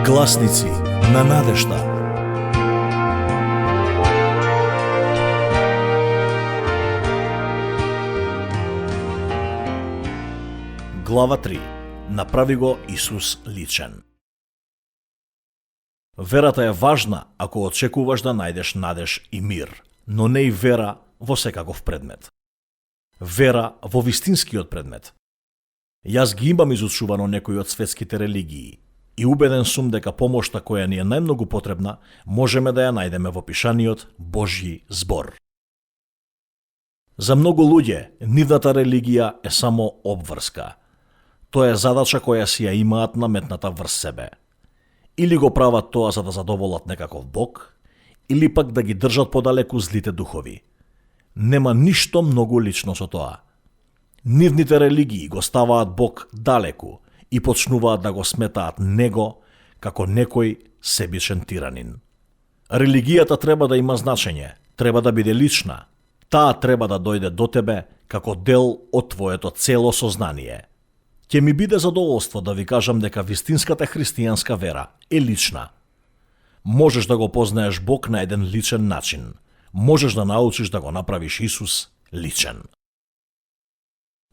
Гласници на надежта. Глава 3. Направи го Исус личен. Верата е важна ако очекуваш да најдеш надеж и мир, но не и вера во секаков предмет. Вера во вистинскиот предмет. Јас ги имам изучувано некои од светските религии и убеден сум дека помошта која ни е најмногу потребна можеме да ја најдеме во пишаниот Божји збор. За многу луѓе нивната религија е само обврска. Тоа е задача која си ја имаат наметната врз себе. Или го прават тоа за да задоволат некаков бог, или пак да ги држат подалеку злите духови. Нема ништо многу лично со тоа. Нивните религии го ставаат Бог далеку и почнуваат да го сметаат него како некој себичен тиранин. Религијата треба да има значење, треба да биде лична. Таа треба да дојде до тебе како дел од твоето цело сознание. Ќе ми биде задоволство да ви кажам дека вистинската христијанска вера е лична. Можеш да го познаеш Бог на еден личен начин. Можеш да научиш да го направиш Исус личен.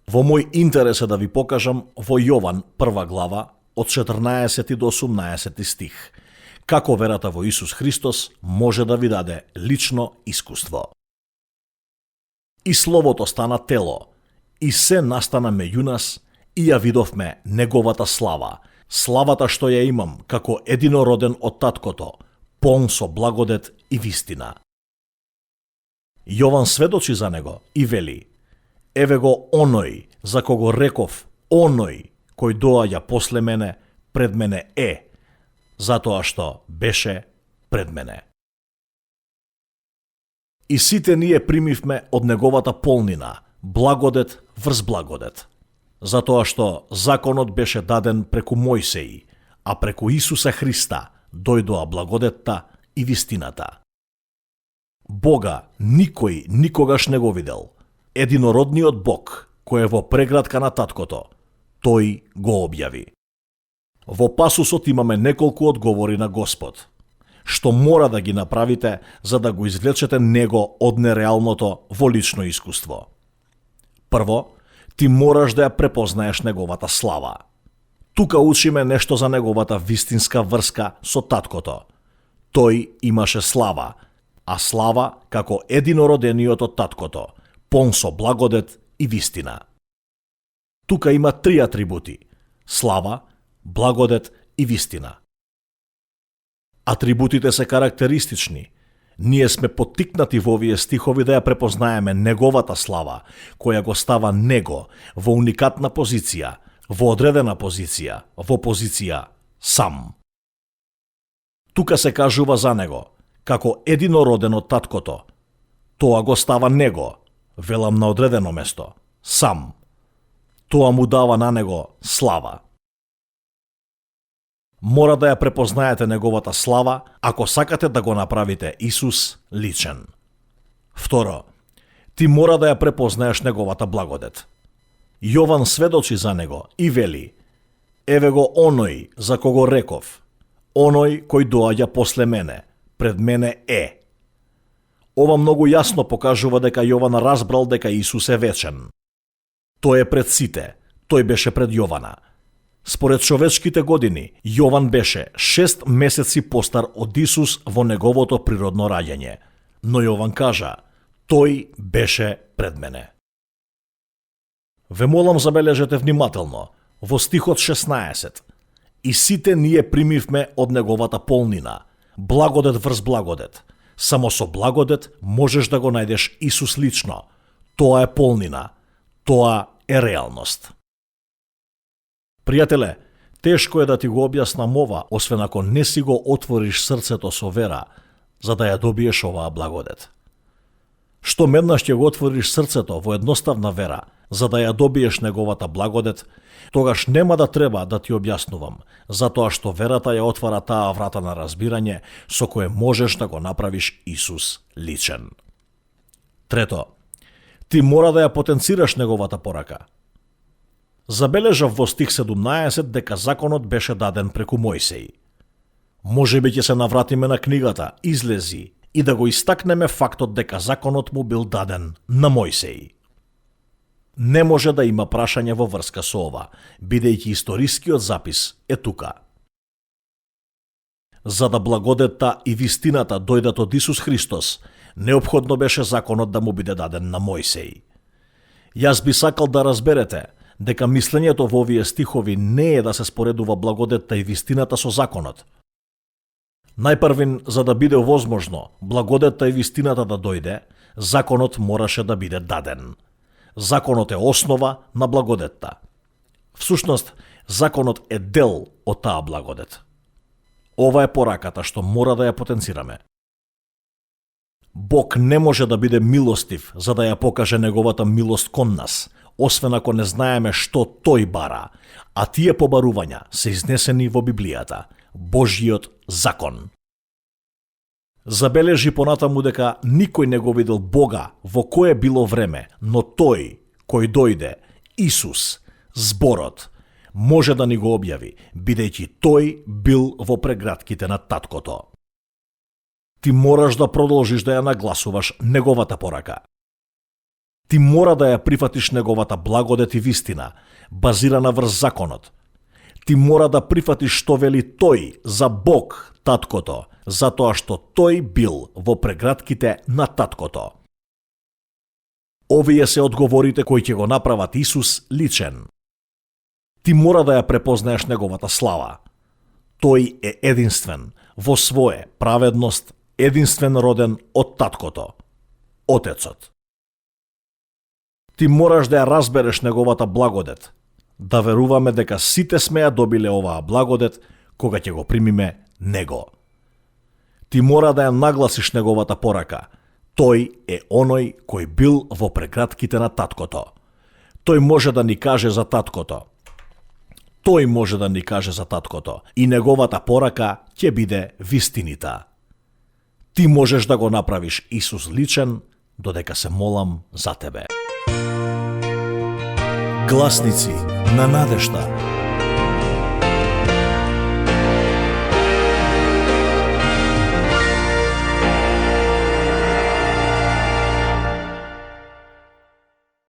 Во мој интерес е да ви покажам во Јован 1 глава од 14 до 18 стих како верата во Исус Христос може да ви даде лично искуство. И Словото стана тело, и се настана меѓу нас, и ја видовме неговата слава, славата што ја имам како единороден од таткото, полн со благодет и вистина. Јован сведочи за него и вели: еве го оној за кого реков, оној кој доаѓа после мене, пред мене е, затоа што беше пред мене. И сите ние примивме од неговата полнина, благодет врз благодет, затоа што законот беше даден преку Мојсеј, а преку Исуса Христа дојдоа благодетта и вистината. Бога никој никогаш не го видел. Единородниот Бог, кој е во преградка на таткото, тој го објави. Во пасусот имаме неколку одговори на Господ, што мора да ги направите за да го извлечете него од нереалното во лично искуство. Прво, ти мораш да ја препознаеш неговата слава. Тука учиме нешто за неговата вистинска врска со таткото. Тој имаше слава, а слава како единородениот од таткото, полн со благодет и вистина. Тука има 3 атрибути: слава, благодет и вистина. Атрибутите се карактеристични. Ние сме поттикнати во овие стихови да ја препознаеме неговата слава, која го става него во уникатна позиција, во одредена позиција, во позиција сам. Тука се кажува за него, како единороден од таткото. Тоа го става него, велам на одредено место, сам. Тоа му дава на него слава. Мора да ја препознаете неговата слава ако сакате да го направите Исус личен. Второ, ти мора да ја препознаеш неговата благодет. Јован сведочи за него и вели: еве го оној за кого реков, оној кој доаѓа после мене, пред мене е. Ова многу јасно покажува дека Јован разбрал дека Исус е вечен. Тој е пред сите, тој беше пред Јована. Според човечките години, Јован беше 6 месеци постар од Исус во неговото природно раѓање. Но Јован кажа: тој беше пред мене. Ве молам забележете внимателно, во стихот 16: и сите ние примивме од неговата полнина, благодет врз благодет. Само со благодет можеш да го најдеш Исус лично. Тоа е полнина, тоа е реалност. Пријателе, тешко е да ти го објаснам ова, освен ако не си го отвориш срцето со вера, за да ја добиеш оваа благодет. Што меднаш ќе го отвориш срцето во едноставна вера, за да ја добиеш неговата благодет, тогаш нема да треба да ти објаснувам, затоа што верата ја отвара таа врата на разбирање со кое можеш да го направиш Исус личен. Трето, ти мора да ја потенцираш неговата порака. Забележав во стих 17 дека законот беше даден преку Мојсеј. Можеби ќе се навратиме на книгата Излези и да го истакнеме фактот дека законот му бил даден на Мојсеј. Не може да има прашање во врска со ова, бидејќи историскиот запис е тука. За да благодетта и вистината дојдат од Исус Христос, неопходно беше законот да му биде даден на Мојсеј. Јас би сакал да разберете дека мислењето во овие стихови не е да се споредува благодетта и вистината со законот. Најпрвин, за да биде возможно благодетта и вистината да дојде, законот мораше да биде даден. Законот е основа на благодетта. Всушност, законот е дел од таа благодет. Ова е пораката што мора да ја потенцираме. Бог не може да биде милостив за да ја покаже неговата милост кон нас, освен ако не знаеме што тој бара, а тие побарувања се изнесени во Библијата, Божјиот закон. Забележи понатаму дека никој не го видел Бога во кое било време, но тој кој дојде, Исус, зборот, може да ни го објави, бидејќи тој бил во прегратките на таткото. Ти мораш да продолжиш да ја нагласуваш неговата порака. Ти мора да ја прифатиш неговата благодет и вистина, базирана врз законот. Ти мора да прифатиш што вели тој за Бог, таткото, затоа што тој бил во прегратките на таткото. Овие се одговорите кои ќе го направат Исус личен. Ти мора да ја препознаеш неговата слава. Тој е единствен, во свое праведност, единствен роден од таткото, Отецот. Ти мораш да ја разбереш неговата благодет, да веруваме дека сите сме ја добиле оваа благодет кога ќе го примиме Него. Ти мора да ја нагласиш неговата порака. Тој е оној кој бил во прегратките на таткото. Тој може да ни каже за таткото. Тој може да ни каже за таткото и неговата порака ќе биде вистинита. Ти можеш да го направиш Исус личен, додека се молам за тебе. Гласници на надежда.